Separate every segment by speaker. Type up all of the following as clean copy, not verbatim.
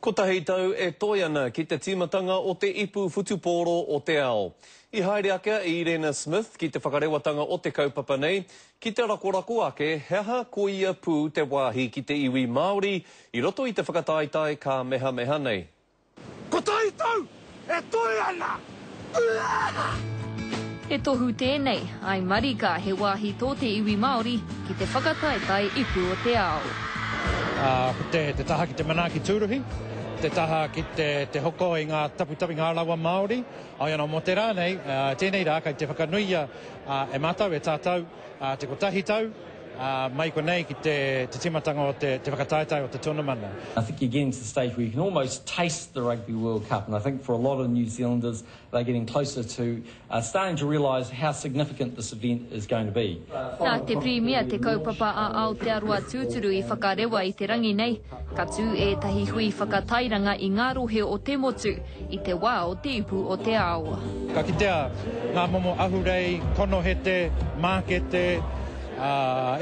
Speaker 1: Kotahi tau e toe ana ki te tīmatanga o te Ipu Whutupōro o te Ao. I haere ake a Irena Smith ki te whakarewatanga o te kaupapa nei, ki te rakorako ake he aha koia pū te wāhi ki te iwi Māori i roto i te whakataetae kāmehameha nei.
Speaker 2: Kotahi tau e toe ana!
Speaker 3: He tohu tēnei, ai marika he wāhi tō te iwi Māori ki te whakataetae ipu o te ao.
Speaker 4: Ā, ko te, te taha ki te manaaki tūruhi, te taha ki te, te hoko i ngā taputapu, i ngā rawa Māori. Heoi anō, mō te rā nei, ā, tēnei rā kei te whakanuia, ā, e mātou, e tātou, ā, te kotahi tau, ā, mai konei ki te, te tīmatanga o te, te whakataetae o te tuanamana.
Speaker 5: I think you're getting to the stage where you can almost taste the Rugby World Cup and I think for a lot of New Zealanders They're getting closer to starting to realise how significant this event is going to be.
Speaker 3: Nā te Pirimia te kaupapa a Aotearoa Tūturu i whakarewa i te rangi nei, ka tū ētahi hui whakatairanga i ngā rohe o te motu i te wā o te Ipu o te Ao.
Speaker 4: Ka kitea ngā momo ahurei, konohete, mākete,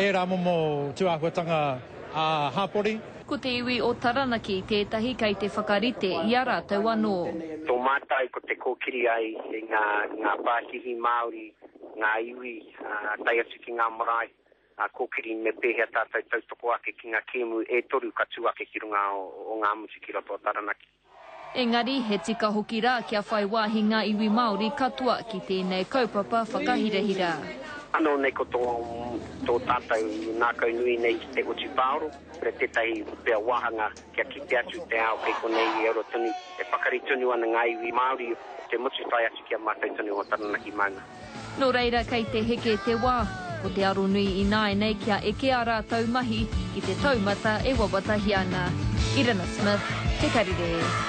Speaker 4: ērā momo tūāhuatanga ā-hapori.
Speaker 3: Ko te iwi o Taranaki tētahi kei te whakarite i a rātou anō.
Speaker 6: Tō mātou ko te kōkiri ai i ngā ngā pākihi Māori, ngā iwi, tae atu ki ngā marae, kōkiri me pēhea tātou tautoko ake ki ngā kēmu e toru ka tū ake ki runga o Ngāmotu ki roto o Taranaki.
Speaker 3: Engari, he tika hoki rā kia whai wāhi ngā iwi Māori katoa ki tēnei kaupapa whakahirahira.
Speaker 6: Anō nei ko tō, tō tātou ngākau nui nei ki te whutupāoro, me tētahi pea wāhanga kia kite atu te ao kei konei e ora tonu, e pakari tonu ana ngā iwi Māori o te motu tae atu ki a mātou tonu o Taranaki Maunga.
Speaker 3: Nō reira kei te heke te wā, ko te aronui ināianei kia eke ā rātou mahi ki te taumata e wawatahia ana. Irina Smith, Te Karere.